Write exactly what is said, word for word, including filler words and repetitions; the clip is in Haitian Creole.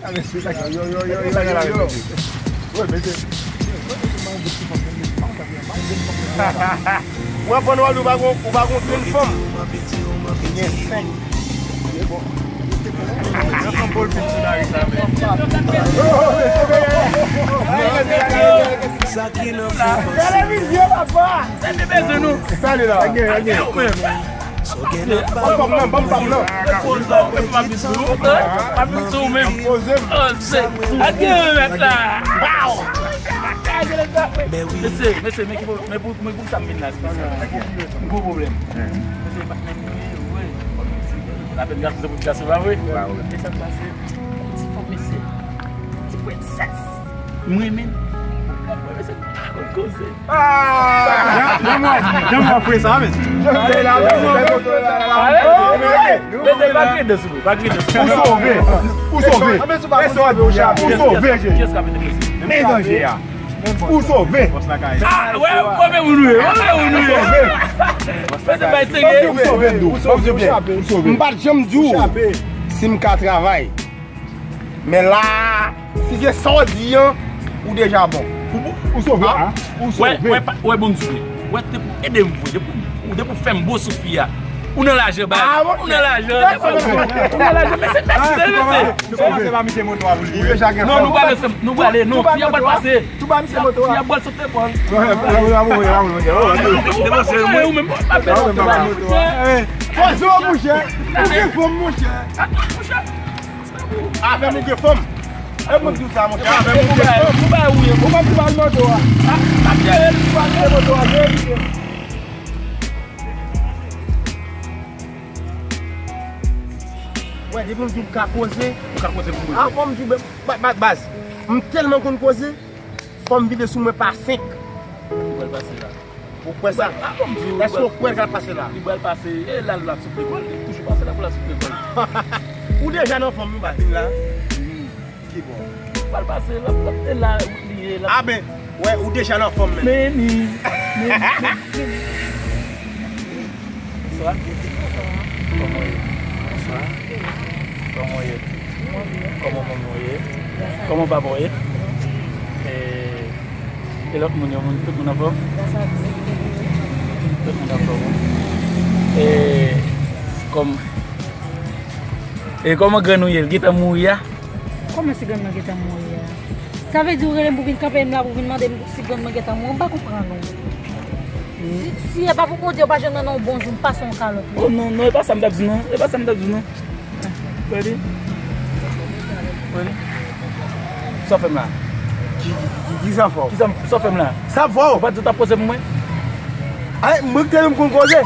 Yo, yo, yo, yo, yo, yo. Ou aprann wè ou pa gon, ou pa gon grenn fanm. Gen senk. Yo pran Paul Pit sou lari sa, men. Televizyon, papa. Sa te bezwen nou. Sa li la. Ou menm. Ban m pa m nan, ban m pa m nan. Poze w, ou menm, pa m sou ou menm. Poze m. Oh, se. Gade mèt la. Wow. Mesye, mesye, men ki pou, men pou, men pou sa m vin la, se pa sa. M gwo pwoblèm. Mesye, pa menm mwen, wi. Lapèn gason se pou gason la, wi. E sa k pase? Ti fanm, mesye. Ti prensès. M renmen l. M renmen se pa konn koze. Jan mwen, jan mwen fwe sa, men. Mesye, pa kriye sou mwen, pa kriye sou mwen. Ou sove. Ou sove. Ou sove, Jezi. Kiyès k ap vin depoze? Men danje a. Ou sove. Ah, wè, wè, men ou nou ye, wè, men ou nou ye. Mesye, bay serye. Ou sove, Dou. Ou sove, ou sove. M pa t janm di w si m ka travay. Men la, si se sa w di an, ou deja bon. Ou, ou sove, a? Ou sove. Wè, wè, pa- wè, bon, m sove. Wè, te pou ede m vre, te pou, ou te pou fè m bon sou fi a. Ou nan lajan, bay. Ou nan lajan. Ou nan lajan, men se mèsi, se mèsi. Nou kòmanse pa misye moto a pou li. Non, nou prale, nou prale, non, fi a pral pase. Tou ba misye moto a. Fi a pral sot epòl. Ou menm, ou pa pè moto a. Poze w, monchè. Ou gen fanm, monchè. Avè m ou gen fanm. E mwen ki di w sa, monchè. Avè m ou gen fanm. Ou bay ou ye. Ou pa pou al moto a. Ap jere li pou al jere moto a. Jere li. Wè, depi m di w m ka koze. Ou ka koze pou mwen. A, fò m di w, ba- ba- baz. M tèlman konn koze, fò m vide sou mwen pa senk. Ou pral pase la. Ou kwè sa? Èske ou kwè l pral pase la? Li pral pase. E la, l ap sot lekòl. Li toujou pase la pou l ap sot lekòl. Ou deja nan fòm, nou pa vin la. Ki bò? Li pral pase, l ap, l ap, e la, li ye la. A ben, wè, ou deja nan fòm, men. Men ni, men ni, men ni. Bonswa. Kòman w ye? Bonswa. Kòman w ye? Kòman manman w ye? Kòman papa w ye? E, e lòt moun yo, moun, tout moun anfòm? Tout moun anfòm, wi. E, kòm, e kòman grann ou ye? L gentan mouri a? Kòman si grann mwen gentan mouri a? Sa vle di ou rele m pou vin kanpe m la, pou vin mande m si grann mwen gentan mouri? M pa konprann ou. Si, si e pa pou Bondye, ou pa janm nan yon bon jou, m pase yon kalòt. Oh, non, non, e pa sa m t ap di, non. E pa sa m t ap di, non. Ready? Ready? Sa w fè m la? Ki, ki, ki, ki sa fò? Ki sa, sa w fè m la? Sa fò? Ou pa di w t ap koze pou mwen? Ay, mwen ki te di m konn koze.